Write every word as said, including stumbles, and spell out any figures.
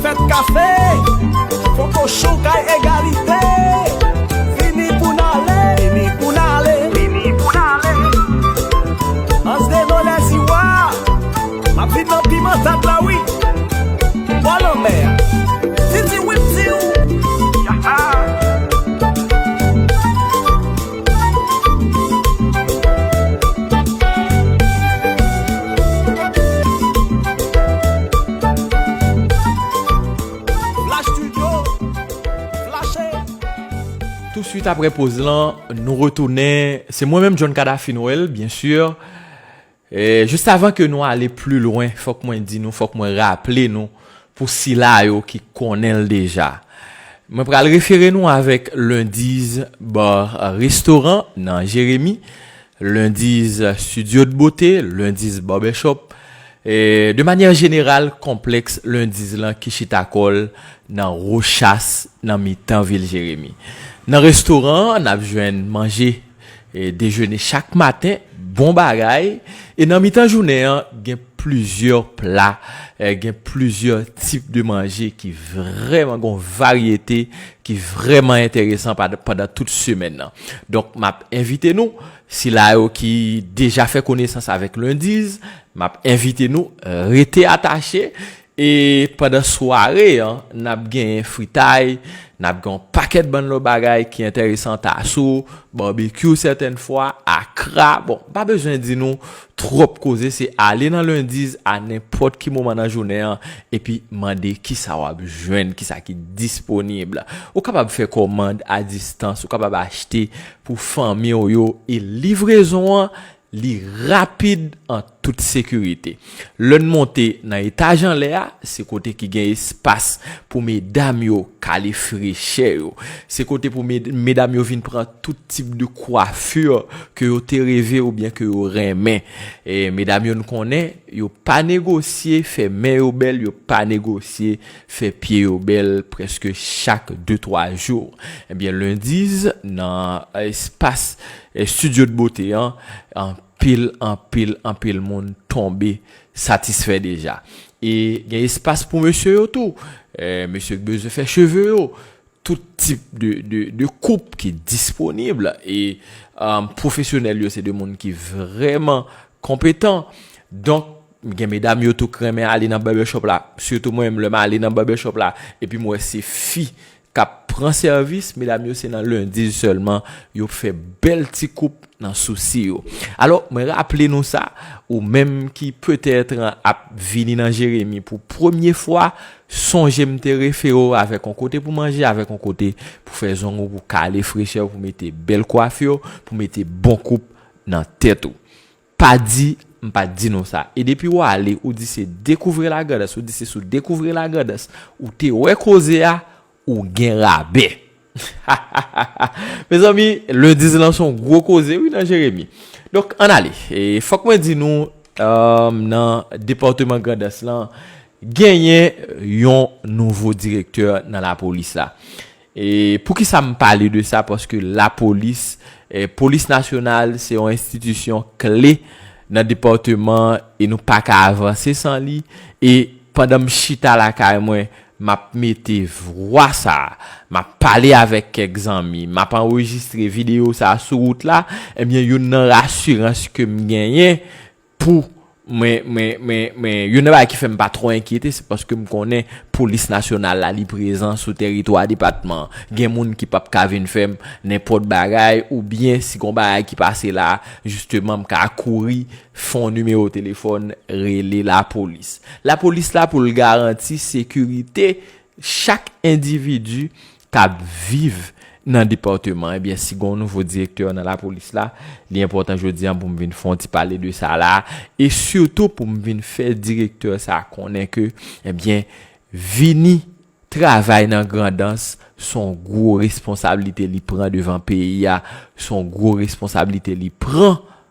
Fèt kafe, kokochon kay egalite. Vini pou n ale, vini pou n ale, vini pou n ale. Anse de Nolèziwa, m ap vin nan piman tat la wi. Bò lanmè a, Titi Wiptiw. Flash Studio, flash. Touswit apre poz lan, nou retounen. Se mwen menm, John Cadafy Noël, byen si. E, jis avan ke nou ale pli lwen, fòk mwen di nou, fòk mwen raple nou, pou sila yo ki konnen l deja. Mwen pral refere nou avèk Lundy's Bar Restaurant nan Jeremi, Lundy's Studio de Beauté, Lundy's Barbershop, e, de manyè jeneral, konplèks Lundy's lan ki chita kò l nan Rochas, nan mitan vil Jeremi. Nan restoran an, n ap jwenn manje e dejene chak maten, bon bagay. E nan mitan jounen an, gen plizyè pla, e, gen plizyè tip de manje ki vrèman, gen yon varyete ki vrèman enteresan pad-, pandan tout semèn nan. Donk, m ap envite nou, sila yo ki deja fè konesans avèk Lundy's, m ap envite nou, e, rete atache. E pandan sware an, n ap genyen fritay, n ap gen yon pakèt bann lòt bagay ki enteresan, taso, babekyou sètèn fwa, akra. Bon, m pa bezwen di nou twòp koze, se ale nan Lundy's a nenpòt ki moman nan jounen an, epi mande kisa w ap jwenn, kisa ki disponib. Ou kapab fè kòmand a distans, ou kapab achte pou fanmi w yo, e livrezon an, li rapid an tout sekirite. Lè n monte nan etaj anlè a, se kote ki gen espas pou medam yo kale frechè yo. Se kote pou med-, medam yo vin pran tout tip de kwafi ke yo te reve oubyen ke yo renmen. E medam yo, n konnen, yo pa negosye fè men yo bèl, yo pa negosye fè pye yo bèl prèske chak de twa jou. Ebyen, Lundy's nan espas, e, Studio de Beauté an, anpil, anpil, anpil moun tonbe satisfè deja. E gen espas pou mesye yo tou. E, mesye ki bezwen fè cheve yo, tout tip de, de, de koup ki disponib. E, um, pwofesyonèl yo, se de moun ki vrèman konpetan. Donk, gen medam yo tou k renmen ale nan barbershop la. Sitou mwen menm, lè m ale nan barbershop la, epi m wè se fi k ap pran sèvis, medam yo, se nan Lundy's sèlman yo fè bèl ti koup nan sousi yo. Alò, mwen raple nou sa, ou menm ki petèt ap vini nan Jeremi pou premye fwa, sonje m te refere w avèk yon kote pou manje, avèk yon kote pou fè zong ou, pou kale frechè w, pou mete bèl kwafi w, pou mete bon koup nan tèt ou. Pa di m pa t di nou sa. E depi w ale, ou di se Découvrir la Grand'Anse, ou di se sou Découvrir la Grand'Anse ou te wè koze a, ou gen rabè. Mezanmi, Lundy's lan se yon gwo koze, wi, nan Jeremi. Donk, ann ale. E fòk mwen di nou, um, nan depatman Grandans lan, genyen yon nouvo direktè nan lapolis la. E poukisa m pale de sa? Paske lapolis, e, polis nasyonal, se yon enstitisyon kle nan depatman e nou pa ka avanse san li. E pandan m chita lakay mwen, m ap mete vwa sa a, m ap pale avèk kèk zanmi, m ap anrejistre videyo sa a sou wout la, ebyen, youn nan rasirans ke m genyen pou mwen, mwen, mwen, mwen, youn nan bagay ki fè m pa twò enkyete, se paske m konnen polis nasyonal la, li prezan sou tèritwa depatman an. Gen moun ki p ap ka vin fè m nenpòt bagay, oubyen si gon bagay ki pase la, jisteman, m ka kouri fè yon nimewo telefòn, rele lapolis. Lapolis la pou l garanti sekirite chak endividi k ap viv nan depatman. Ebyen, si gen yon nouvo direktè nan lapolis la, li enpòtan jodi a pou m vin fè yon ti pale de sa la, e sitou pou m vin fè direktè sa konnen ke, ebyen, vini travay nan Grandans, se yon gwo responsablite li pran devan peyi a, se yon gwo responsablite li pran